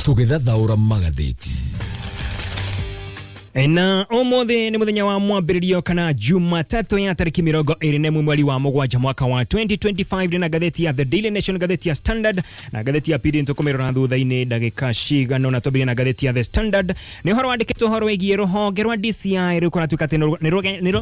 Tũgĩthathaũra magathĩti. Na ũmũthĩ nĩ mũthenya wa mwambĩrĩrio kana Jumatatũ ya tarĩki 21 mweri wa 7 mwaka wa 2025. Ndĩ na ngathĩti ya The Daily Nation, ngathĩti ya Standard na ngathĩti ya PD, tũkũmĩrora thutha-inĩ ndagĩka cigana ũna. Twambĩrĩrie na ngathĩti ya The Standard. Nĩ ũhoro wandĩkĩtwo ũhoro wĩgiĩ rũhonge rwa DCI rĩu kũratuĩka atĩ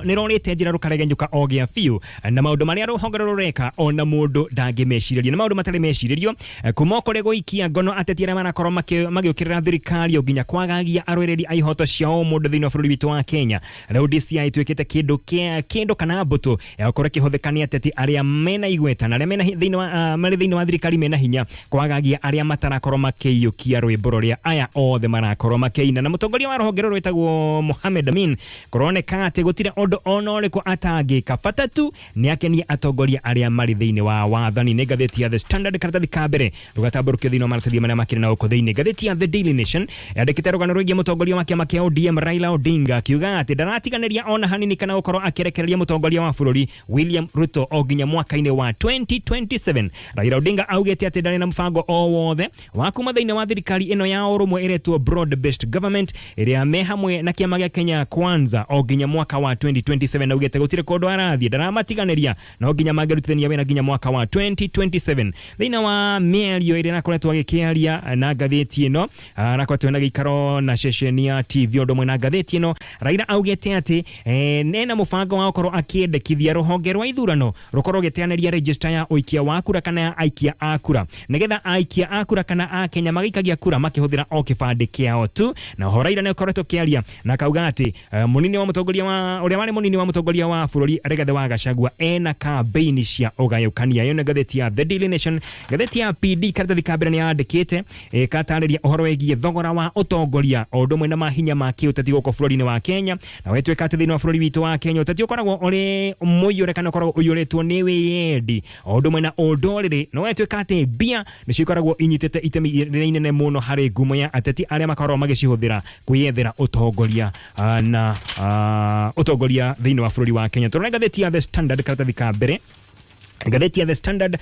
nĩ rorĩte njĩra rũkaregenyũka o gĩa biũ na maũndũ marĩa rũhonge rũrũ rũreka ona mũndũ ndangĩmecirĩria, nĩ maũndũ matarĩ mecirĩrio, kuma kũrĩ gũikia ngono ateti arĩa marakorwo magĩũkĩrĩra thirikari o nginya kwagagia arũĩrĩri a ihoto cia ũmũndũ thĩinĩ wa bũrũri witũ wa Kenya. Rĩu DCI ĩtuĩkĩte kĩndũ kĩa kĩndũ kana mbũtũ ya gũkorwo ĩkĩhũthĩka nĩ ateti arĩa mena igweta na arĩa mena thĩinĩ wa marĩ thĩinĩ wa thirikari mena hinya kwagagia arĩa matarakorwo makĩiyũkia rwĩmbo rũrĩa aya othe marakorwo makĩina. Na mũtongoria wa rũhonge rũrũ wĩtagwo Mohamed Amin, kũroneka atĩ gũtirĩ ũndũ ona ũrĩkũ atangĩka, bata tu nĩ akenie atongoria arĩa marĩ thĩinĩ wa wathani. Nĩ ngathĩti ya The Standard, karatathi ka mbere rũgatambũrũkio thĩinĩ wa maratathi marĩa makĩrĩ na gũkũ thĩinĩ. Ngathĩti ya The Daily Nation yandĩkĩte rũgano rwĩgiĩ mũtongoria wa kĩama kĩa ODM Raila Odinga akiuga atĩ ndaratiganĩria ona hanini kana gũkorwo akĩrekereria mũtongoria wa bũrũri William Ruto o nginya mwaka-inĩ wa 2027. Raila Odinga augĩte atĩ ndarĩ na mũbango o wothe wa kuma thĩinĩ wa thirikari ĩno ya ũrũmwe ĩretwo Broad Based Government ĩrĩa me hamwe na kĩama gĩa Kenya Kwanza o nginya mwaka wa 2027. Augĩte gũtirĩ kũndũ arathiĩ, ndaramatiganĩria, no nginya mangĩrutithania wĩra nginya mwaka wa 2027. Thĩinĩ wa mĩario ĩrĩa arakoretwo agĩkĩaria na ngathĩti ĩno, arakoretwo na gĩikaro na ceceni ya TV ũndũ ũmwe na ngathĩti ĩno, Raila augĩte atĩ ena mũbango wa gũkorwo akĩendekithia rũhonge rwa ithurano rũkorwo rũgĩteanĩria register ya ũikia wa kura kana ya aikia a kura, nĩgetha aikia a kura kana a Kenya magĩikagia kura makĩhũthĩra o kĩbandĩ kĩao tu. Na oho Raila nĩ akoretwo akĩaria na akauga atĩ mũnini wa mũtongoria wa ũrĩa warĩ mũnini wa mũtongoria wa bũrũri Rigathĩ wa Gachagua ena kambĩini cia ũgayũkania. Ĩyo nĩ ngathĩti ya The Daily Nation. Ngathĩti ya PD karatathi ka mbere nĩ yandĩkĩte ĩkatarĩria ũhoro wĩgiĩ thogora wa ũtongoria o ũndũ ũmwe na mahinya ma kĩũteti gũkũ bũrũri-inĩ wa Kenya. Na wetwĩka atĩ thĩinĩ wa bũrũri witũ wa Kenya ũteti ũkoragwo ũrĩ mũiyũre kana ũkoragwo ũiyũrĩtwo nĩ wĩyendi o ũndũ ũmwe na ũndũrĩrĩ, na wetwĩka atĩ mbia nĩcio ikoragwo inyitĩte itemi rĩrĩa inene mũno harĩ ngumo ya ateti arĩa makoragwo magĩcihũthĩra kwĩyethera ũtongoria na ũtongoria thĩinĩ wa bũrũri wa Kenya. Tũrore ngathĩti ya The Standard karatathi ka mbere. Ngathĩti ya The Standard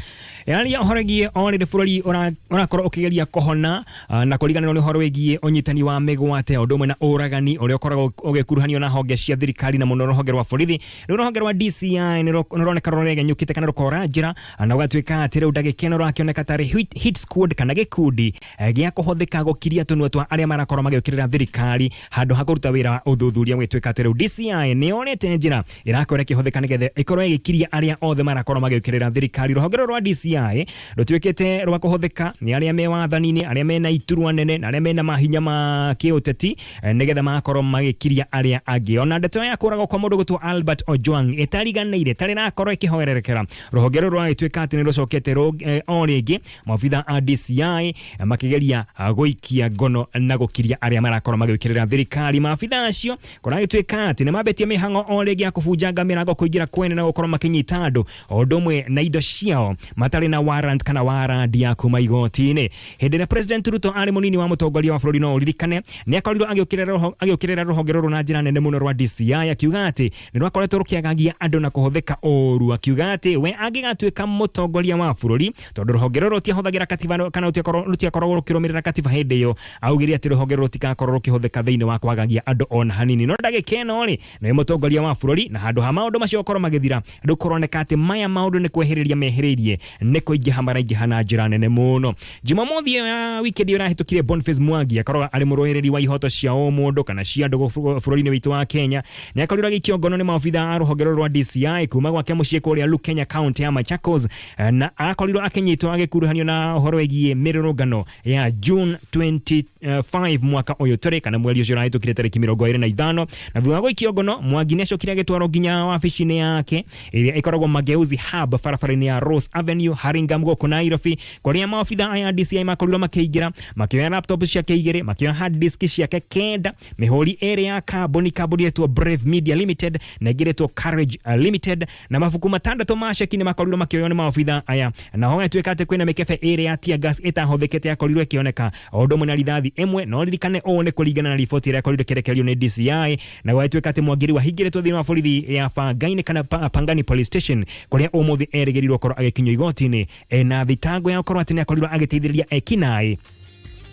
ĩraria ũhoro wĩgiĩ o rĩrĩ bũrũri ũrakorwo ũkĩgeria kũhona na kũriganĩrwo nĩ ũhoro wĩgiĩ ũnyitani wa mĩgwate o ũndũ ũmwe na ũragani ũrĩa ũkoragwo ũgĩkuruhanio na honge cia thirikari na mũno rũhonge rwa borithi. Rĩu rũhonge rwa DCI nĩ rũroneka rũregenyũkĩte kana rũkora njĩra na gũgatuĩka atĩ rĩu ndagĩka ĩno rũrakĩoneka tarĩ hit squad kana gĩkundi gĩa kũhũthĩka gũkiria tũnua twa arĩa marakorwo magĩũkĩrĩra thirikari handũ ha kũruta wĩra wa ũthuthuria. Gwĩtuĩka atĩ rĩu DCI nĩ yorĩte njĩra ĩrakorwo ĩkĩhũthĩka nĩgetha ĩkorwo ĩgĩkiria arĩa othe marakorwo magĩũkĩrĩra thirikari. Rũhonge rũrũ rwa DCI rũtuĩkĩte rwa kũhũthĩka nĩ arĩa me wathani-inĩ, arĩa mena iturwa nene na arĩa mena mahinya ma kĩũteti nĩgetha magakorwo magĩkiria arĩa angĩ. Ona ndeto ya kũragwo kwa mũndũ gũtwo Albert Ojwang ĩtariganĩire tarĩ ĩrakorwo ĩkĩhoererekera, rũhonge rũrũ rwagĩtuĩka atĩ nĩ rũcokete o rĩngĩ maobitha a DCI makĩgeria gũikia ngono na gũkiria arĩa marakorwo magĩũkĩrĩra thirikari. Maabitha acio kũragĩtuĩka atĩ nĩ mambĩtie mĩhang'o o rĩngĩ ya kũbunjanga mĩrango, kũingĩra kwene na gũkorwo makĩnyita andũ o ũndũ ũmwe na indo ciao matarĩ na warrant kana warandi ya kuma igoti-inĩ. Hĩndĩ ĩrĩa President Ruto arĩ mũnini wa mũtongoria wa bũrũri, no ũririkane nĩ akorirwo agĩũkĩrĩra rũhonge rũrũ na njĩra nene mũno rwa DCI, akiuga atĩ nĩ rwakoretwo rũkĩagagia andũ na kũhũthĩka ũru, akiuga atĩ we angĩgatuĩka mũtongoria wa bũrũri, tondũ rũhonge rũrũ rũtiahũthagĩra katiba kana rũtiakoragwo rũkĩrũmĩrĩra katiba hĩndĩ ĩyo, augire atĩ rũhonge rũrũ rũtigakorwo rũkĩhũthĩka thĩinĩ wa kwagagia andũ ona hanini. No ndagĩka ĩno rĩ, nĩwe mũtongoria wa bũrũri, na handũ ha maũndũ macio gũkorwo magĩthira, rĩu kũroneka atĩ maya maũndũ nĩ kwehereria mehereirie, nĩ kũingĩha maraingĩha na njĩra nene mũno. Jumamothi ĩyo ya wikendi ĩyo ĩrahĩtũkire, Boniface Mwangi akoragwo arĩ mũrũĩrĩri wa ihoto cia ũmũndũ kana cia andũ bũrũri-inĩ witũ wa Kenya, nĩ akorirwo agĩikio ngono nĩ maobitha a rũhonge rũrũ rwa DCI kuma gwake mũciĩ kũrĩa Lukenya, kaunti ya Machakos, na akorirwo akĩnyitwo agĩkuruhanio na ũhoro wĩgiĩ mĩrũrũngano ya June 25 mwaka ũyũ tũrĩ, kana mweri ũcio ũrahĩtũkire tarĩki 25. Na thutha wa gũikio ngono, Mwangi nĩ acokire agĩtwarwo nginya wabici-inĩ yake ĩrĩa ĩkoragwo Mageuzi Hub, barabara-inĩ ya Rose Avenue, Hurlingham, gũkũ Nairobi, kũrĩa maobitha aya DCI makorirwo makĩingĩra, makĩoya laptop ciake igĩrĩ, makĩoya hard disk ciake kenda, mĩhũri ĩrĩ ya kambuni ĩretwo Brave Media Limited na ĩngĩ ĩretwo Courage Limited, na mabuku matandatũ ma ceki nĩ makorirwo makĩoywo nĩ maobitha aya. Na ho gagĩtuĩka atĩ kwĩna mĩkebe ĩrĩ ya tear gas ĩtahũthĩkĩte yakorirwo ĩkĩoneka o ũndũ ũmwe na rithathi ĩmwe. No ririkane ũũ nĩ kũringana na riboti ĩrĩa yakorirwo ĩkĩrekererio nĩ DCI. Na gũgagĩtuĩka atĩ Mwangi rĩu ahingĩrĩtwo thĩinĩ wa borithi ya Bangaini kana Pangani Police Station, kũrĩa ũmũthĩ erĩgĩrĩirwo gũkorwo agĩkinyio igoti-inĩ ena thitango ya gũkorwo atĩ nĩ akorirwo agĩteithĩrĩria ekinaĩ.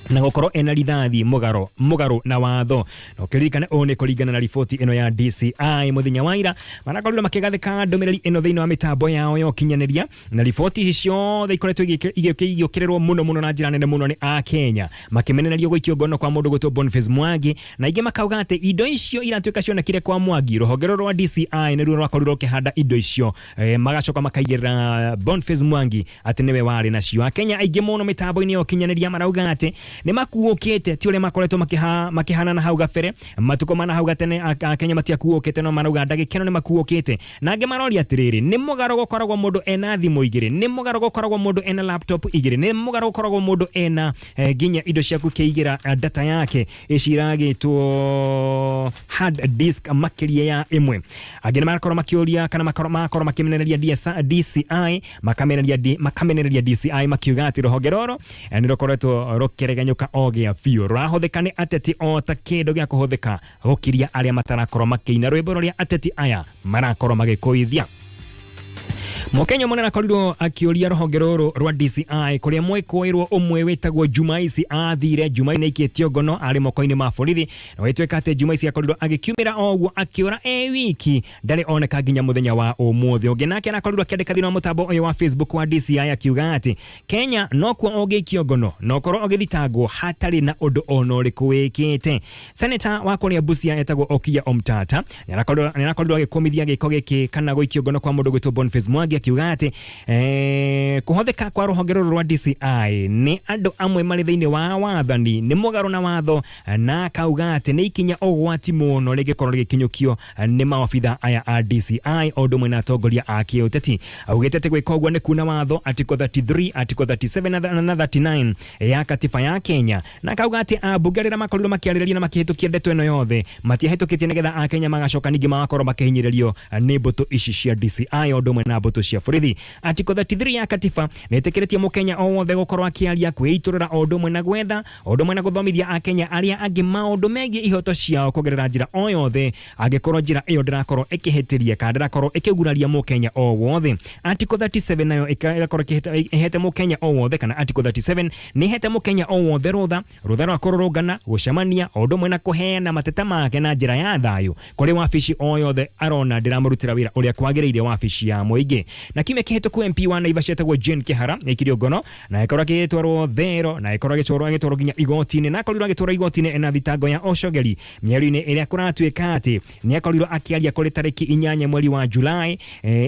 Na gũkorwo ena rithathi mũgaro mũgarũ na watho. Na ũkĩririkane ũũ nĩ kũringana na riboti ĩno ya DCI. Mũthenya wa ira marakorirwo makĩgathĩka ndũmĩrĩri ĩno thĩinĩ wa mĩtambo yao ya ũkinyanĩria, na riboti ici ciothe ikoretwo igĩũkĩrĩrwo mũno mũno na njĩra nene mũno nĩ Akenya, makĩmenererio gũikio ngono kwa mũndũ gwĩtwo Boniface Mwangi, na aingĩ makauga atĩ indo icio iratuĩka cionekire kwa Mwangi, rũhonge rũrũ rwa DCI nĩruo rwakorirwo rũkĩhanda indo icio, magacoka makaigĩrĩra Boniface Mwangi atĩ nĩwe warĩ nacio. Akenya aingĩ mũno mĩtambo-inĩ ya ũkinyanĩria marauga atĩ nĩ makuũkĩte, ti ũrĩa makoretwo makĩhana na hau gabere. Matukũ mana hau gatene Akenya matiakuũkĩte, no marauga ndagĩka ĩno nĩ makuũkĩte. Na angĩ maroria atĩrĩrĩ, nĩ mũgarũ gũkoragwo mũndũ ena thimũ igĩrĩ? Nĩ mũgarũ gũkoragwo mũndũ ena laptop igĩrĩ? Nĩ mũgarũ gũkoragwo mũndũ ena nginya indo cia gũkĩigĩra data yake ici iragĩtwo hard disk makĩria ya ĩmwe? Angĩ nĩ marakorwo makĩũria kana magakorwo makĩmenereria DCI, makamenereria DCI makiuga atĩ rũhonge rũrũ nĩ rũkoretwo rũkĩregenyũka o gĩa biũ, rũrahũthĩka nĩ ateti o ta kĩndũ gĩa kũhũthĩka gũkiria arĩa matarakorwo makĩina rwĩmbo rũrĩa ateti aya marakorwo magĩkũithia. Mũkenya ũmwe nĩarakorirwo akĩũria rũhonge rũrũ rwa DCI kũrĩa mwĩkũĩrwo ũmwe wĩtagwo Jumaisi athire. Jumaisi nĩaikĩtio ngono, arĩ moko-inĩ ma borithi, na gwĩtuĩka atĩ Jumaisi akorirwo agĩkiumĩra o ũguo akĩũra e wiki, ndarĩ oneka nginya mũthenya wa ũmũthĩ. Ũngĩ nake arakorirwo akĩandĩka thĩinĩ wa mũtambo ũyũ wa Facebook wa DCI akiuga atĩ Kenya nokuo ũngĩikio ngono na ũkorwo ũgĩthitangwo hatarĩ na ũndũ ona ũrĩkũ wĩkĩte. Senator wa kũrĩa Busia etagwo Okiya Omtata nĩarakorirwo agĩkũmithia gĩko gĩkĩ kana gũikio ngono kwa mũndũ gwĩtwo Boniface Mwangi, akiuga atĩ kũhũthĩka kwa rũhonge rũrũ rwa DCI nĩ andũ amwe marĩ thĩinĩ wa wathani nĩ mũgarũ na watho, na akauga atĩ nĩ ikinya ũgwati mũno rĩngĩkorwo rĩgĩkinyũkio nĩ maobitha aya a DCI o ũndũ ũmwe na atongoria a kĩũteti. Augĩte atĩ gwĩka ũguo nĩ kuna watho Article 33, Article 37 na 39 ya katiba ya Kenya, na akauga atĩ ambunge rĩrĩa makorirwo makĩarĩrĩria na makĩhĩtũkia ndeto ĩno yothe matiahĩtũkĩtie nĩgetha Akenya magacoka ningĩ magakorwo makĩhinyĩrĩrio nĩ mbũtũ ici cia DCI o ũndũ ũmwe na mbũtũ cia borithi. Article 33 ya katiba nĩ ĩtĩkĩrĩtie Mũkenya o wothe gũkorwo akĩaria, kwĩitũrũra o ũndũ ũmwe na gwetha o ũndũ ũmwe na gũthomithia Akenya arĩa angĩ maũndũ megiĩ ihoto ciao kũgerera njĩra o yothe, angĩkorwo njĩra ĩyo ndĩrakorwo ĩkĩhĩtĩria kana ndĩrakorwo ĩkĩguraria Mũkenya o wothe. Article 37 nayo ĩgakorwo ĩhete Mũkenya o wothe, kana Article 37 nĩ ĩhete Mũkenya o wothe rũtha rwa kũrũrũngana, gũcemania o ũndũ ũmwe na kũheana mateta make na njĩra ya thayũ kũrĩ wabici o yothe arona ndĩramũrutĩra wĩra ũrĩa kwagĩrĩire, wabici ya mũingĩ. Na kiumia kĩhĩtũku MP wa Naivasha etagwo Jane Kĩhara nĩaikirio ngono na agĩkorwo agĩtwarwo thero na agĩkorwo agĩtwarwo nginya igoti-inĩ, na akorirwo agĩtwarwo igoti-inĩ ena thitango ya ũcogeri mĩario-inĩ ĩrĩa kũratuĩka atĩ nĩakorirwo akĩaria kũrĩ tarĩki 8 mweri wa Julai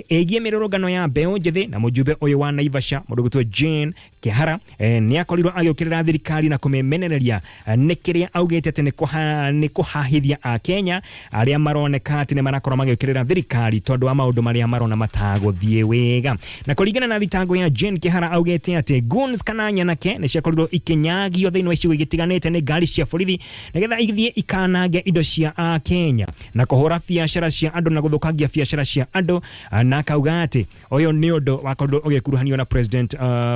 ĩgiĩ mĩrũrũngano ya mbeũ njĩthĩ. Na mũjumbe ũyũ wa Naivasha, mũndũ gwĩtwo Jane Kĩhara, nĩakorirwo agĩũkĩrĩra thirikari na kũmĩmenereria nĩ kĩrĩa augĩte atĩ nĩ kũhahithia Akenya arĩa maroneka atĩ nĩ marakorwo magĩũkĩrĩra thirikari tondũ wa maũndũ marĩa marona matagũthiĩ wega. Na kũringana na thitango ya Jane Kĩhara, augĩte atĩ goons kana nyanake nĩ ciakorirwo ikĩnyagio thĩinĩ wa icigo igĩtiganĩte nĩ ngari cia borithi nĩgetha ithiĩ ikanange indo cia Akenya na kũhũra biacara cia andũ na gũthũkangia biacara cia andũ, na akauga atĩ ũyũ nĩ ũndũ wakorirwo ũgĩkuruhanio na President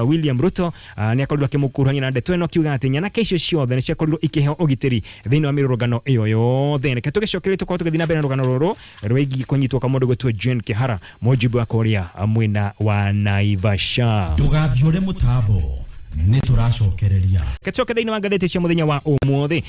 William Ruto. Nĩ akorirwo akĩmũkuruhania na ndeto ĩno akiuga atĩ nyanake icio ciothe nĩ ciakorirwo ikĩheo ũgitĩri thĩinĩ wa mĩrũrũngano ĩyo yothe. Reke tũgĩcokerie tũkorwo tũgĩthiĩ na mbere na rũgano rũrũ rwĩgiĩ kũnyitwo kwa mũndũ gwĩtwo Jane Kĩhara, mũjumbe wa kũrĩa mwena wa Naivasha. Ndũgathiũre mũtambo, nĩ tũracokereria. Gĩcoke thĩinĩ wa ngathĩti cia mũthenya wa ũmũthĩ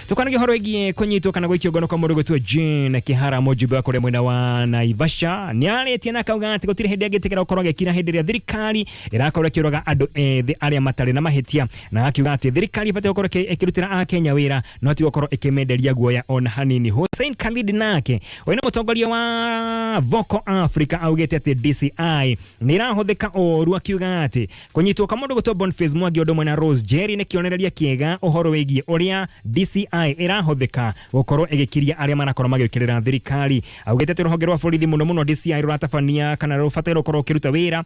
tukanagia ũhoro wĩgiĩ kũnyitwo kana gũikio ngono kwa mũndũ gwĩtwo Jane Kĩhara, mũjumbe wa kũrĩa mwena wa Naivasha. Nĩ arĩtie na akauga atĩ gũtirĩ hĩndĩ angĩtĩkĩra gũkorwo agĩkira hĩndĩ ĩrĩa thirikari ĩrakorwo ĩkĩũraga andũ ethĩ arĩa matarĩ na mahĩtia, na akiuga atĩ thirikari ĩbatiĩ gũkorwo ĩkĩrutĩra Akenya wĩra no ti gũkorwo ĩkĩmenderia guoya ona hanini. Hussein Khalid nake, ũyũ nĩ mũtongoria wa Vocal Africa, augĩte atĩ DCI nĩ ĩrahũthĩka ũru, akiuga atĩ kũnyitwo kwa mũndũ gwĩtwo Boniface Mwangi ũndũ ũmwe na Rose Jerry nĩ kĩonereria kĩega ũhoro wĩgiĩ ũrĩa DCI ĩrahũthĩka gũkorwo ĩgĩkiria arĩa marakorwo magĩũkĩrĩra thirikari. Augĩte atĩ rũhonge rwa borithi, mũno mũno DCI, rũratabania kana rũbataire gũkorwo rũkĩruta wĩra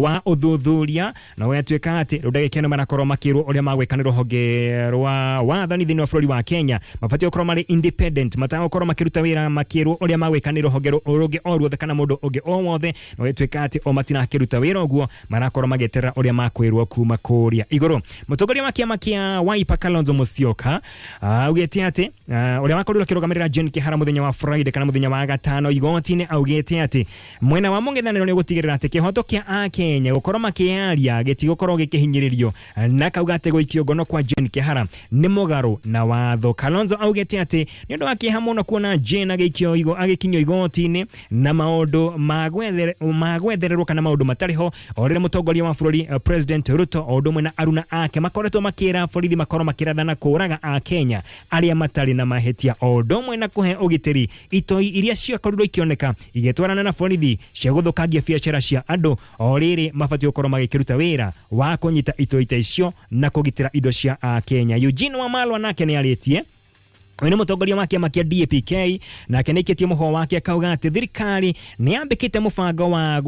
wa ũthuthuria, na gũgatuĩka atĩ rĩu ndagĩka ĩno marakorwo makĩrwo ũrĩa magwĩka nĩ rũhonge rwa wathani thĩinĩ wa bũrũri wa Kenya. Mabatiĩ gũkorwo marĩ independent, matagũkorwo makĩruta wĩra makĩrwo ũrĩa magwĩka nĩ rũhonge rũngĩ o ruothe kana mũndũ ũngĩ o wothe, na gũgĩtuĩka atĩ o matirakĩruta wĩra ũguo, marakorwo magĩeterera ũrĩa makwĩrwo. ĩrutĩtwo kuma kũrĩa igũrũ. Mũtongoria wa kĩama kĩa Wiper Kalonzo Musyoka augĩte atĩ ũrĩa wakorirwo akĩrũgamĩrĩra Jane Kĩhara mũthenya wa Friday kana mũthenya wa gatano igoti-inĩ, augĩte atĩ mwena wa mũng'ethanĩro nĩ ũgũtigĩrĩra atĩ kĩhoto kĩa Akenya gũkorwo makĩyaria gĩtigũkorwo gĩkĩhinyĩrĩrio, na akauga atĩ gũikio ngono kwa Jane Kĩhara nĩ mũgarũ na watho. Kalonzo augĩte atĩ nĩ ũndũ wa kĩeha mũno kuona Jane agĩkinyio igoti-inĩ na maũndũ ma gwethererwo kana maũndũ matarĩ ho, o rĩrĩa mũtongoria wa bũrũri President Ruto o ũndũ ũmwe na aruna ake makoretwo makĩra borithi makorwo makĩrathana kũraga Akenya arĩa matarĩ na mahĩtia, o ũndũ ũmwe na kũhe ũgitĩri itoi iria ciakorirwo ikĩoneka igĩtwarana na borithi cia gũthũkangia biacara cia andũ, o rĩrĩ mabatiĩ gũkorwo magĩkĩruta wĩra wa kũnyita itoi ta icio na kũgitĩra indo cia Akenya. Eugene Wamalwa nake nĩ arĩtie. Ũyũ nĩ mũtongoria wa kĩama kĩa DAPK, nake nĩ aikĩtie mũhwa wake akauga atĩ thirikari nĩ yambĩkĩte mũbango wa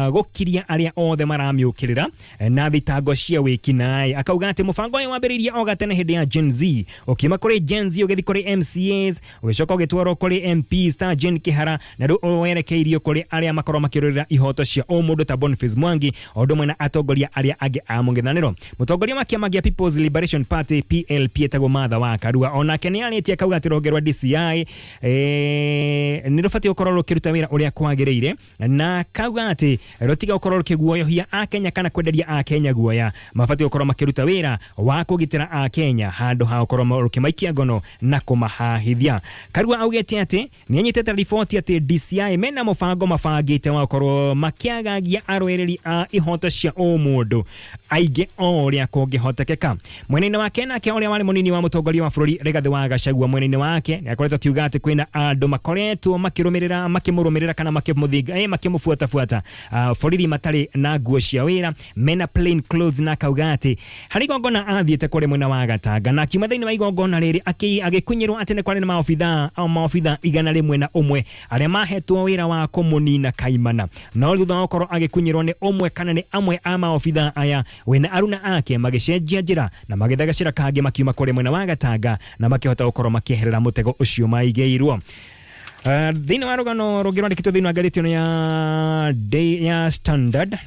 gũkiria arĩa othe maramĩũkĩrĩra na thitango cia wĩkinaĩ. Akauga atĩ mũbango ũyũ wambĩrĩirie o gatene hĩndĩ ya Gen Z, ũkiuma kũrĩ Gen Z ũgĩthiĩ kũrĩ MCAs, ũgĩcoka ũgĩtwarwo kũrĩ MPs ta Jane Kĩhara, na rĩu werekeirio kũrĩ arĩa makorwo makĩrũĩrĩra ihoto cia ũmũndũ ta Boniface Mwangi, o ũndũ ũmwe na atongoria arĩa angĩ a mũng'ethanĩro. Mũtongoria wa kĩama gĩa People's Liberation Party PLP etagwo Martha wa Karua onake nĩ arĩtie, akauga atĩ rũhonge rwa DCI nĩ rũbatiĩ gũkorwo rũkĩruta wĩra ũrĩa kwagĩrĩire, na akauga atĩ rũtiga gũkorwo rũkĩguoyohia Akenya kana kwenderia Akenya guoya. Mabatiĩ gũkorwo makĩruta wĩra wa kũgitĩra Akenya handũ ha gũkorwo rũkĩmaikia ngono na kũmahahithia. Karua augĩte atĩ nĩ anyitĩte riboti atĩ DCI mena mũbango mabangĩte wa gũkorwo makĩagagia arũĩrĩri a ihoto cia ũmũndũ aingĩ o ũrĩa kũngĩhotekeka. Mwena-inĩ wake nake ũrĩa warĩ mũnini wa mũtongoria wa bũrũri Rigathĩ wa Gachagua, mwena-inĩ wake nĩ akoretwo akiuga atĩ kwĩna andũ makoretwo makĩrũmĩrĩra makĩmũrũmĩrĩra kana makĩmũthinga makĩmũbuatabuata, borithi matarĩ na nguo cia wĩra, mena plain clothes, na akauga atĩ harĩ igongona athiĩte kũrĩ mwena wa Gatanga, na akiuma thĩinĩ wa igongona rĩrĩ agĩkunyĩrwo atĩ nĩ kwarĩ na maobitha 101 arĩa mahetwo wĩra wa kũmũnina kaimana. No thutha wa gũkorwo agĩkunyĩrwo nĩ ũmwe kana nĩ amwe a maobitha aya, we na aruna ake magĩcenjia njĩra na magĩtha gacĩra kangĩ makiuma kũrĩ mwena wa Gatanga, na makĩhota gũkorwo makĩeherera mũtego ũcio maigĩirwo. Thĩinĩ wa rũgano rũngĩ rwandĩkĩtwo thĩinĩ wa ngathĩti ĩno ya Day ya Standard,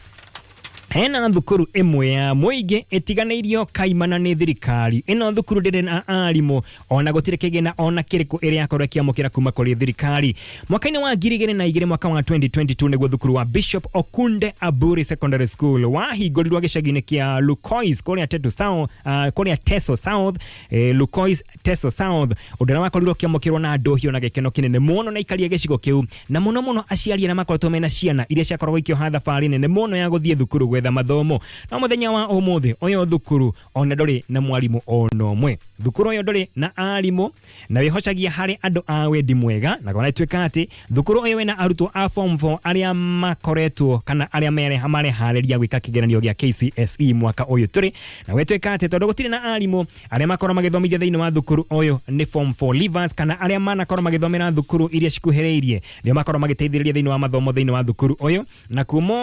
hena thukuru ĩmwe ya mũingĩ ĩtiganĩirio kaimana nĩ thirikari. Ĩno thukuru ndĩrĩ na arimũ, ona gũtirĩ kĩgĩna ona kĩrĩkũ ĩrĩa yakorwo ĩkĩamũkĩra kuma kũrĩ thirikari. Mwaka-inĩ wa 2002, mwaka wa 2022, nĩguo thukuru wa Bishop Okunde Aburi Secondary School wahingũrirwo gĩcagi-inĩ kĩa Lukois kũrĩa Tetu South, kũrĩa Teso South, Lukois Teso South, ũndũ ũrĩa wakorirwo ũkĩamũkĩrwo na ndũhio na gĩkeno kĩnene mũno na ikaria gĩcigo kĩu, na mũno mũno aciari arĩa makoretwo mena ciana iria ciakoragwo ikĩoha thabarĩ nene mũno ya gũthiĩ thukuru gwetha mathomo. No mũthenya wa ũmũthĩ ũyũ thukuru ona ndũrĩ na mwarimũ ona ũmwe. Thukuru ũyũ ndũrĩ na arimũ na wĩhocagia harĩ andũ a wendi mwega, na kũratuĩka atĩ thukuru ũyũ wĩna arutwo a form 4 arĩa makoretwo kana arĩa mareharĩria gwĩka kĩgeranio gĩa KCSE mwaka ũyũ tũrĩ, na gwĩtuĩka atĩ tondũ gũtirĩ na arimũ, arĩa makorwo magĩthomithia thĩinĩ wa thukuru ũyũ nĩ form 4 leavers kana arĩa manakorwo magĩthomera thukuru iria cikuhĩrĩirie, nĩo makorwo magĩteithĩrĩria thĩinĩ wa mathomo thĩinĩ wa thukuru ũyũ. Na kuma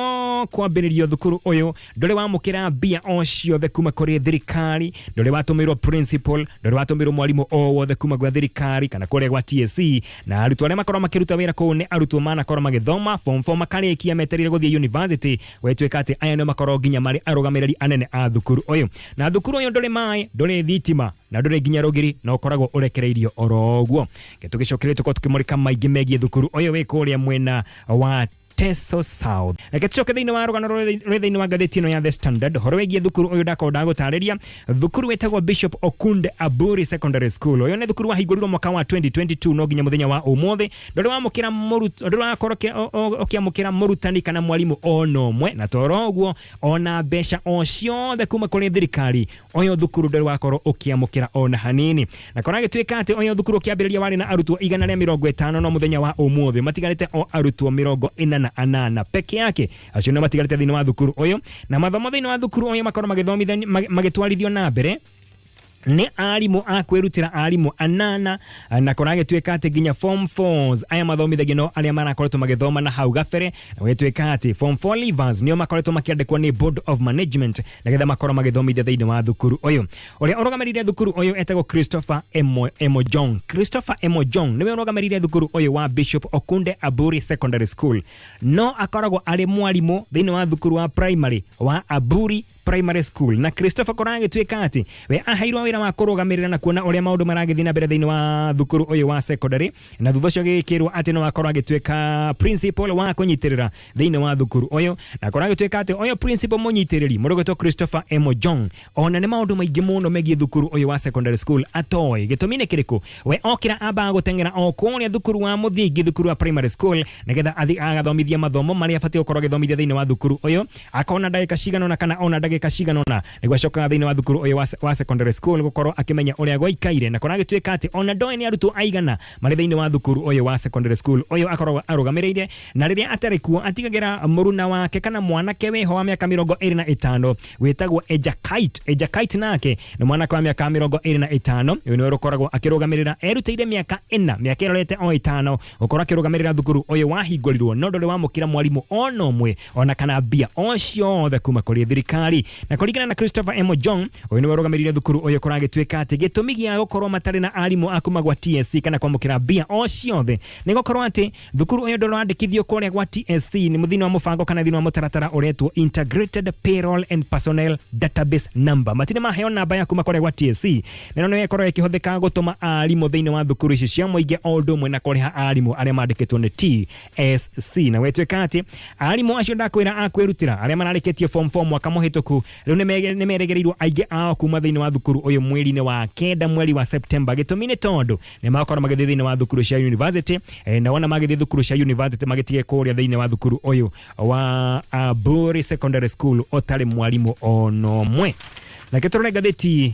kwambĩrĩrio thukuru ũyũ ndũrĩ wamũkĩra mbia o ciothe kuma kũrĩ thirikari, ndũrĩ watũmĩrwo principal, ndũrĩ watũmĩrwo mwarimũ o wothe kuma gwa thirikari kana kũrĩa gwa TSC. Na arutwo arĩa makorwo makĩruta wĩra kũu nĩ arutwo manakorwo magĩthoma form 4 makarĩkia, metereire gũthiĩ university. Gwĩtuĩka atĩ aya nĩo makorwo nginya marĩ arũgamĩrĩri anene a thukuru ũyũ. Na thukuru ũyũ ndũrĩ maĩ, ndũrĩ thitima, na ndũrĩ nginya rũgiri, na ũkoragwo ũrekereirio oro ũguo. Tũgĩcokereria tũkorwo tũkĩmũrĩka maingĩ megiĩ thukuru ũyũ wĩ kũrĩa mwena wa Teso South. Reke tucoke thĩinĩ wa rũgano rũrĩ thĩinĩ wa ngathĩti ĩno ya The Standard ũhoro wĩgiĩ thukuru ũyũ ndakorwo ndagũtarĩria, thukuru wĩtagwo Bishop Okunde Aburi Secondary School. Ũyũ nĩ thukuru wahingũrirwo mwaka wa 2022, no nginya mũthenya wa ũmũthĩ ndũrĩ wamũkĩra ndũrĩ wakorwo ũkĩamũkĩra mũrutani kana mwarimũ ona ũmwe, na toro ũguo ona mbeca o ciothe kuma kũrĩ thirikari ũyũ thukuru ndũrĩ wakorwo ũkĩamũkĩra ona hanini. Na kora gĩtuĩka atĩ ũyũ thukuru ũkĩambĩrĩria warĩ na arutwo 150, no mũthenya wa ũmũthĩ matigarĩte o arutwo 48 peke yake. Acio nĩo matigarĩte thĩinĩ wa thukuru ũyũ, na mathomo thĩinĩ wa thukuru ũyũ makorwo magĩthomithania magĩtwarithio na mbere. Nĩ arimũ a kwĩrutĩra, arimũ anana, na kũragĩtuĩka atĩ nginya form 4 aya mathomithagio no arĩa marakoretwo magĩthoma na hau gabere, na gũgĩtuĩka atĩ form 4 leavers nĩo makoretwo makĩandĩkwo nĩ board of management nĩgetha makorwo magĩthomithia thĩinĩ wa thukuru ũyũ. Ũrĩa ũrũgamĩrĩire thukuru ũyũ etagwo Christopher Emojong. Christopher Emojong nĩwe ũrũgamĩrĩire thukuru ũyũ wa Bishop Okunde Aburi Secondary School, no akoragwo arĩ mwarimũ thĩinĩ wa thukuru wa primary wa Aburi Primary School. Na Christopher kũragĩtuĩka atĩ we aheirwo wĩra wa kũrũgamĩrĩra na kuona ũrĩa maũndũ maragĩthiĩ na mbere thĩinĩ wa thukuru ũyũ wa secondary, na thutha ũcio gĩgĩkĩrwo atĩ no akorwo agĩtuĩka principal wa kũnyitĩrĩra thĩinĩ wa thukuru ũyũ. Na kũragĩtuĩka atĩ ũyũ principal mũnyitĩrĩri, mũndũ ũgwĩtwo Christopher Emojong, ona nĩ maũndũ maingĩ mũno megiĩ thukuru ũyũ wa secondary school atoĩ. Gĩtũmi nĩ kĩrĩkũ? We okĩra ambaga gũteng'era o kũrĩa thukuru wa mũthingi, thukuru wa primary school, nĩgetha athiĩ agathomithia mathomo marĩa abatiĩ gũkorwo agĩthomithia thĩinĩ wa thukuru ũyũ. Akona ndagĩka cigana ũna kana ona ndagĩka cigana ũna nĩguo acokaga thĩinĩ wa thukuru ũyũ wa secondary school gũkorwo akĩmenya ũrĩa gwaikaire. Na kũragĩtuĩka atĩ ona ndoĩ nĩ arutwo aigana marĩ thĩinĩ wa thukuru ũyũ wa secondary school ũyũ akoragwo arũgamĩrĩire. Na rĩrĩa atarĩ kuo, atigagĩra mũruna wake kana mwanake wĩho wa mĩaka 25 wĩtagwo Ejakait. Ejakait nake nĩ mwanake wa mĩaka 25. Ũyũ nĩwe ũkoragwo akĩrũgamĩrĩra, erutĩire mĩaka 4, mĩaka ĩrorete o 5 gũkorwo akĩrũgamĩrĩra thukuru ũyũ wahingũrirwo, no ndũrĩ wamũkĩra mwarimũ ona ũmwe ona kana mbia o ciothe kuma kũrĩ thirikari. Na kũringana na Christopher Emojong, ũyũ nĩwe ũrũgamĩrĩire thukuru ũyũ, kũragĩtuĩka atĩ gĩtũmi gĩa gũkorwo matarĩ na arimũ a kuma gwa TSC kana kwamũkĩra mbia o ciothe nĩ gũkorwo atĩ thukuru ũyũ ndũrandĩkithio kũrĩa gwa TSC nĩ thĩinĩ wa mũbango kana thĩinĩ wa mũtaratara ũretwo Integrated Payroll and Personnel Database Number. Matirĩ maheo namba ya kuma kũrĩa gwa TSC, na ĩno nĩyo ĩkoragwo ĩkĩhũthĩka gũtũma arimũ thĩinĩ wa thukuru ici cia mũingĩ o ũndũ ũmwe na kũrĩha arimũ arĩa mandĩkĩtwo nĩ TSC. Na gwĩtuĩka atĩ arimũ acio ndakwĩra a kwĩrutĩra arĩa mararĩkĩtie form 4 mwaka mũhĩtũku, rĩu nĩ merĩgĩrĩirwo aingĩ ao kuma thĩinĩ wa thukuru ũyũ mweri-inĩ wa kenda, mweri wa September. Gĩtũmi nĩ tondũ nĩ makorwo magĩthiĩ thĩinĩ wa thukuru cia university, na wona magĩthiĩ thukuru cia university magĩtige kũrĩa thĩinĩ wa thukuru ũyũ wa Aburi Secondary School ũtarĩ mwarimũ ona ũmwe. Na tũrore ngathĩti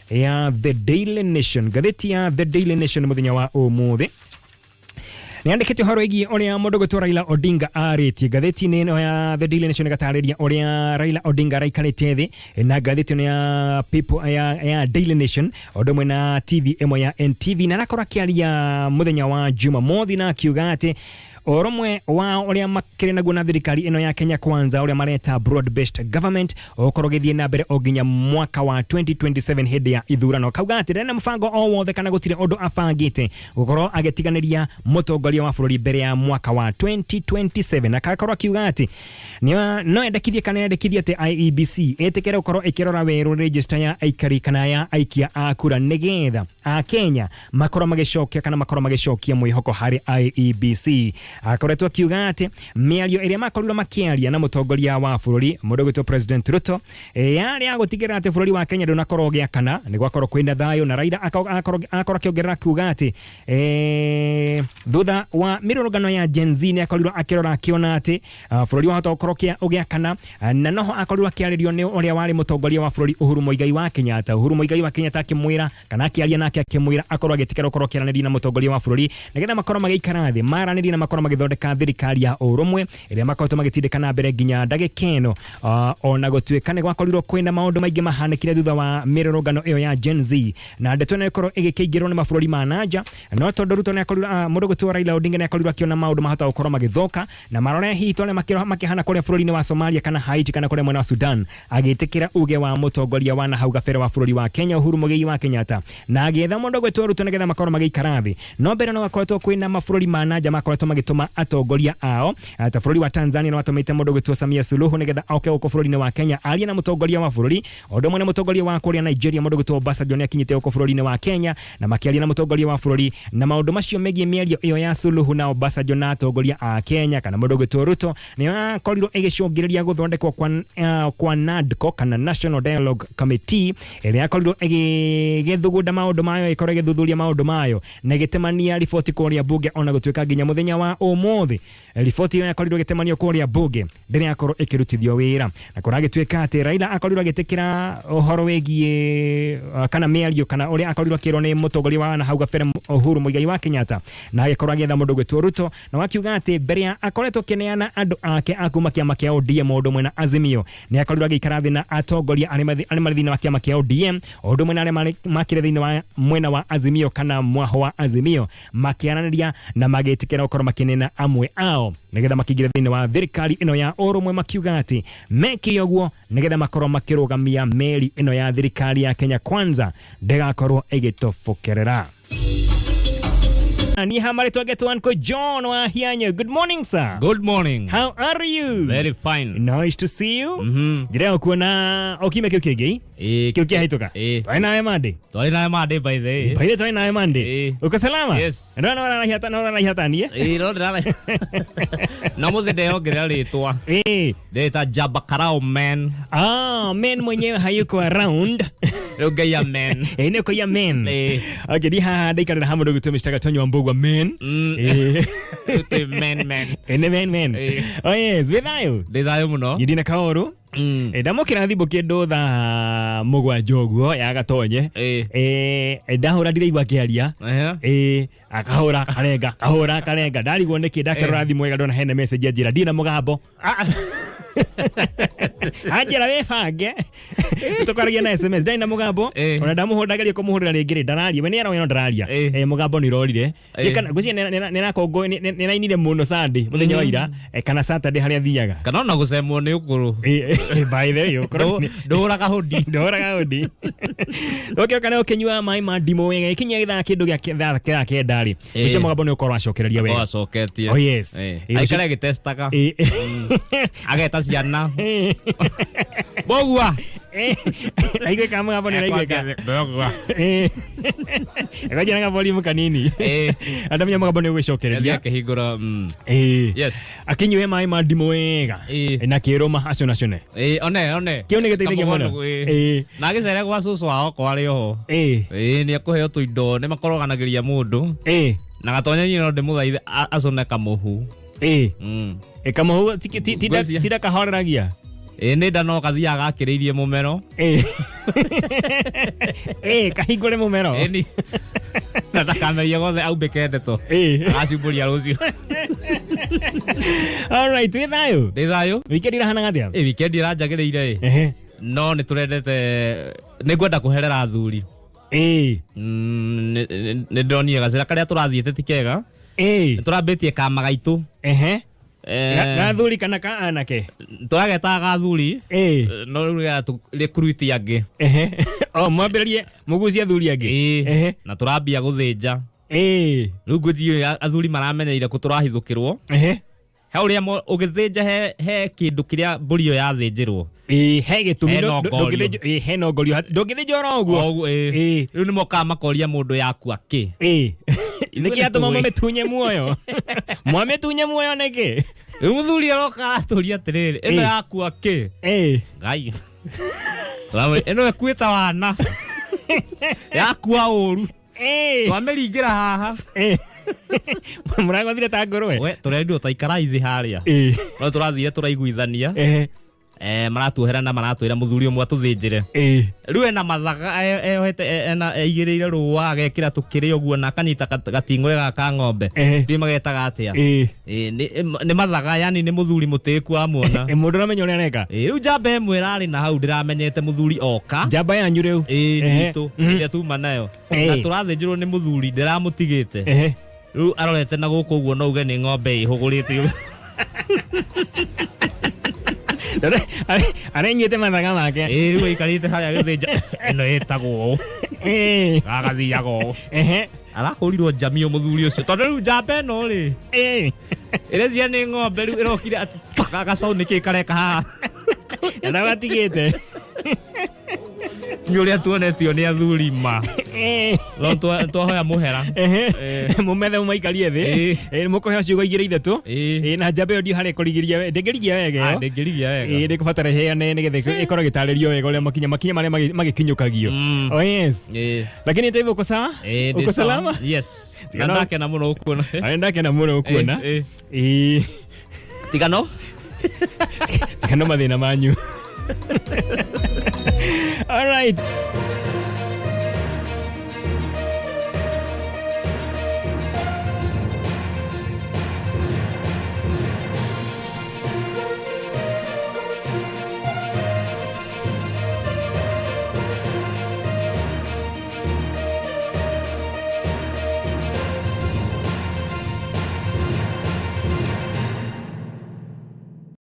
ya The Daily Nation. Ngathĩti ya The Daily Nation mũthenya wa ũmũthĩ nĩandĩkĩte ũhoro wĩgiĩ ũrĩa mũndũ gwĩtwo Raila Odinga arĩtie. Ngathĩti-inĩ ĩno ya The Daily Nation ĩgatarĩria ũrĩa Raila Odinga araikarĩte thĩ na ngathĩti ĩno ya People, ya Daily Nation o ũndũ ũmwe na TV ĩmwe ya NTV, na arakorwo akĩaria mũthenya wa Jumamothi na akiuga atĩ ũrũmwe wa ũrĩa makĩrĩ naguo na thirikari ĩno ya Kenya Kwanza, ũrĩa mareta broad based government, ũgũkorwo ũgĩthiĩ na mbere o nginya mwaka wa 2027 hĩndĩ ya ithurano. Kauga atĩ ndarĩ na mũbango o wothe kana gũtirĩ ũndũ abangĩte gũkorwo agĩtiganĩria mũtongoria wa bũrũri mbere ya mwaka wa 2027, na akakorwo akiuga atĩ no endekithie kana endekithie atĩ IEBC ĩtĩkĩre gũkorwo ĩkĩrora werũ register ya aikari kana ya aikia a kura, nĩgetha Akenya makorwo magĩcokia kana makorwo magĩcokia mwĩhoko harĩ IEBC. Akoretwo akiuga atĩ mĩario ĩrĩa makorirwo makĩaria na mũtongoria wa bũrũri, mũndũ ũgwĩtwo President Ruto, yarĩ ya gũtigĩrĩra atĩ bũrũri wa Kenya ndũnakorwo ũgĩakana, nĩ gwakorwo kwĩna thayũ. Na Raila akorwo akĩongerera akiuga atĩ thutha wa mĩrũrũngano ya Gen Z nĩ akorirwo akĩrora akĩona atĩ bũrũri wahota gũkorwo ũgĩakana, na noho akorirwo akĩarĩrio nĩ ũrĩa warĩ mũtongoria wa bũrũri Uhuru Muigai wa Kenyatta. Uhuru Muigai wa Kenyatta akĩmwĩra kana akĩaria nake akĩmwĩra akorwo agĩtĩkĩra gũkorwo akĩaranĩria na mũtongoria wa bũrũri nĩgetha makorwo magĩikara thĩ maranĩrie na makorwo magĩthondeka thirikari ya ũrũmwe ĩrĩa makoretwo magĩtindĩka na mbere nginya ndagĩka ĩno, ona gũtuĩka nĩ gwakorirwo kwĩna maũndũ maingĩ mahanĩkire thutha wa mĩrũrũngano ĩyo ya Gen Z na ndeto ĩno ĩkorwo ĩgĩkĩingĩrwo nĩ mabũrũri ma nanja. No tondũ Ruto nĩ akorirwo, mũndũ gwĩtwo Raila Odinga nĩ akorirwo akĩona maũndũ mahota gũkorwo magĩthũka na marore hihi ta ũrĩa makĩhana kũrĩa bũrũri-inĩ wa Somalia kana Haiti kana kũrĩa mwena wa Sudan, agĩtĩkĩra uge wa mũtongoria wa nahau gabere wa bũrũri wa Kenya Uhuru Muigai wa Kenyatta na agĩetha mũndũ gwĩtwo Ruto nĩgetha makorwo magĩikara thĩ. No mbere no gakoretwo kwĩna mabũrũri ma nanja makoretwo magĩtũma atongoria ao, ta bũrũri wa Tanzania nĩ watũmĩte mũndũ gwĩtwo Samia Suluhu nĩgetha oke gũkũ bũrũri-inĩ wa Kenya arie na mũtongoria wa bũrũri. O ũndũ ũmwe na mũtongoria wa kũrĩa Nigeria, mũndũ gwĩtwo Obasanjo, nĩ akinyĩte gũkũ bũrũri-inĩ wa Kenya na makĩaria na mũtongoria wa bũrũri. Na maũndũ macio megiĩ mĩario ĩyo ya Suluhu na Obasanjo na atongoria a Kenya kana mũndũ gwĩtwo Ruto nĩyo yakorirwo ĩgĩcũngĩrĩria gũthondekwo kwa NADCO kana National Dialogue Committee, ĩrĩa yakorirwo ĩgĩthugunda maũndũ mayo, ĩkorwo ĩgĩthuthuria maũndũ mayo na ĩgĩtemania riboti kũrĩa bunge, ona gũtuĩka nginya mũthenya wa ũmũthĩ riboti ĩyo yakorirwo ĩgĩtemanio kũrĩa bunge ndĩrĩ yakorwo ĩkĩrutithio wĩra. Na kũragĩtuĩka atĩ Raila akorirwo agĩtĩkĩra ũhoro wĩgiĩ kana mĩario kana ũrĩa akorirwo akĩrwo nĩ mũtongoria wa nahau gabere Uhuru Muigai wa Kenyatta na agĩkorwo agĩetha Ngetha mũndũ gwĩtwo Ruto, na wakiuga atĩ mbere ya akoretwo akĩneana andũ ake a kuma kĩama kĩa ODM o ũndũ ũmwe na Azimio, nĩ akorirwo agĩikara thĩ na atongoria arĩa marĩ thĩinĩ wa kĩama kĩa ODM o ũndũ ũmwe na arĩa makĩrĩ thĩinĩ wa mwena wa Azimio kana mwaho wa Azimio, makĩaranĩria na magĩtĩkĩra gũkorwo makĩneana amwe ao nĩgetha makĩingĩre thĩinĩ wa thirikari ĩno ya ũrũmwe, makiuga atĩ mekire ũguo nĩgetha makorwo makĩrũgamia meri ĩno ya thirikari ya Kenya Kwanza ndĩgakorwo ĩgĩtobokerera. Ni hamari twagetwo Uncle John wa Hianyo. Good morning, sir. Good morning. How are you? Very fine. Nice to see you. Njĩra kuona o kiumia kĩu kĩngĩ kĩu kĩahĩtũka. Twarĩ nawe Monday. Twarĩ nawe Monday, by the way. By the twarĩ nawe Monday. Uko salama? Yes. Ndona ũraraiha no ũraraiha tanie. Ĩĩ, no ndĩrara. Na mũthĩ ndeyongerera rĩtwa. Ndĩta Jamba Karao man. Ah, man mwenyewe hayuko around. Rĩu ngai man. Nĩ ũkoiya man. Ĩĩ. Okay, ndi haha ndaikarĩra hamwe ndũgĩtwo Mr. Gatonyo wa Mbugua man. Rĩu twĩ man man. Nĩ man man. Oh yes, wĩ thayũ. Ndĩ thayũ mũno. Nyindi na kaoru. Ndamũkĩra thimũ kĩndũ thaa mũgwanja ũguo ya gatonye. Ndahũra ndiraigua akĩaria. Akahũra karenga, kahũra karenga, ndarigwo nĩkĩ, ndakĩrora thimũ wega ndona hena message anjĩra ndirĩ na mũgambo. Anjĩra wĩbange tũkwaragia na SMS, ndarĩ na mũgambo. Ona ndamũhũra, ndageria kũmũhũrĩra rĩngĩ rĩ, ndararia, we nĩaroya no ndararia. Mũgambo nĩ ũrorire. Ngwĩciria nĩrainire mũno Sunday mũthenya wa ira, kana Saturday harĩa athiaga. Kana ona gũcemwo nĩ ũkũrũ. By the way, ũkũrũ Ndũraga hũndi. Ndũraga hũndi. Ũkĩoka nĩ ũkĩnyua maĩ ma ndimũ wega, ĩkinyia gĩthaa kĩndũ gĩa thaa kenda rĩ, ũcio mũgambo nĩ ũkorwo wacokereria wega. Acoketie. Oh yes. Aikare agĩtestaga. Ageta ciana. Mbũgua. Raiguĩka mũgambo nĩ ũraiguĩka. Mbũgua. Ĩkanjĩra volume kanini. Andamenya mũgambo nĩ ũgũcokereria. Akĩhingũra. Yes. Akĩnyue maĩ ma ndimũ wega. Na kĩrũma aconacone. One one. Kĩu nĩ gĩteithagia mũno. Na agĩcere gwa cũcũ wao okorwo arĩ oho. Nĩ ekũheo tũindo, nĩ makoroganagĩria mũndũ. Na Gatonya niĩ no ndĩmũthaithe acũne kamũhu. Kamũhu tinda kahoreragia. Nĩ nda no gathiaga gakĩrĩirie mũmero. Kahingũre mũmero. Na ndakamerie gothe aumbĩke ndeto. Agacumbũria rũciũ. All right, wĩ thayũ? Ndĩ thayũ. Weekend ĩrahanaga atĩa? Weekend ĩranjagĩrĩire. No nĩ tũrendete, nĩ ngwenda kũherera athuri. Nĩ ndĩronire gacĩra karĩa tũrathiĩte ti kega. Nĩ tũrambĩtie kama gaitũ. Gathuri kana ka anake? Tũragetaga gathuri. No rĩu rĩkuruti angĩ. O mwambĩrĩrie mũgucie athuri angĩ. Na tũrambia gũthĩnja. Rĩu ngwĩciria athuri maramenyeire kũ tũrahithũkĩrwo. He ũrĩa ũgĩthĩnja he kĩndũ kĩrĩa mbũri ĩyo yathĩnjĩrwo. He gĩtũmi he nongorio. Ndũngĩthĩnja oro ũguo. Rĩu nĩ mokaga makoria mũndũ yakua kĩ. Nĩkĩ atũma mwamĩtunye muoyo? Mwamĩtunye muoyo nĩkĩ? Rĩu mũthuri aroka aratũria atĩrĩrĩ, ĩno yakua kĩ? Ngai. Ĩno ĩkuĩte wana. Yakua ũru. Twamĩringĩra haha. Mũragothire ta ngũrwe. We tũrendirwo ta ikara ithĩ harĩa. No tũrathire tũraiguithania. Maratuohera na maratwĩra mũthuri ũmwe atũthĩnjĩre. Rĩu ena mathaga eyohete ena eigĩrĩire rũa agekĩra tũkĩrĩ ũguo na akanyita gating'oe gaka ka ng'ombe. Ndiũĩ magetaga atĩa. Nĩ mathaga, yani nĩ mũthuri mũtĩku amuona. Mũndũ ũramenya ũrĩa areka. Rĩu njamba ĩmwe ĩrarĩ na hau ndĩramenyete mũthuri oka. Njamba yanyu rĩu. Itũ ĩrĩa tuma nayo. Na tũrathĩnjĩrwo nĩ mũthuri ndĩramũtigĩte. Rĩu arorete na gũkũ ũguo no uge nĩ ng'ombe ĩhũgũrĩte. Arenyuĩte mathaga make. Rĩu aikarĩte harĩa agĩthĩnja. Ĩno ĩtagwo ũũ. Agathiaga ũũ. Arahũrirwo njamio mũthuri ũcio. Tondũ rĩu njamba ĩno rĩ. Ĩrecia nĩ ng'ombe rĩu ĩrokire atĩ gagacaũ nĩkĩ kareka haha. Na watigĩte. Nĩ ũrĩa tuonetio nĩ athuri ma. No twahoya mũhera. Mũmethe mũmaikarie thĩ. Mũkũheo ciugo igĩrĩ ithatũ. Na njamba ĩyo ndiũ harĩa ĩkũrigiria, ndĩngĩrigia wega ĩyo. Ndĩngĩrigia wega. Ndĩkũbatara ĩheane nĩgetha ĩkorwo ĩgĩtarĩrio wega ũrĩa makinya marĩa magĩkinyũkagio. Oh yes. Lakini hata hivyo uko sawa? Uko salama? Yes. Na ndakena mũno gũkuona. Na ndakena mũno gũkuona. Tigano? Tigano mathĩna manyu. All right.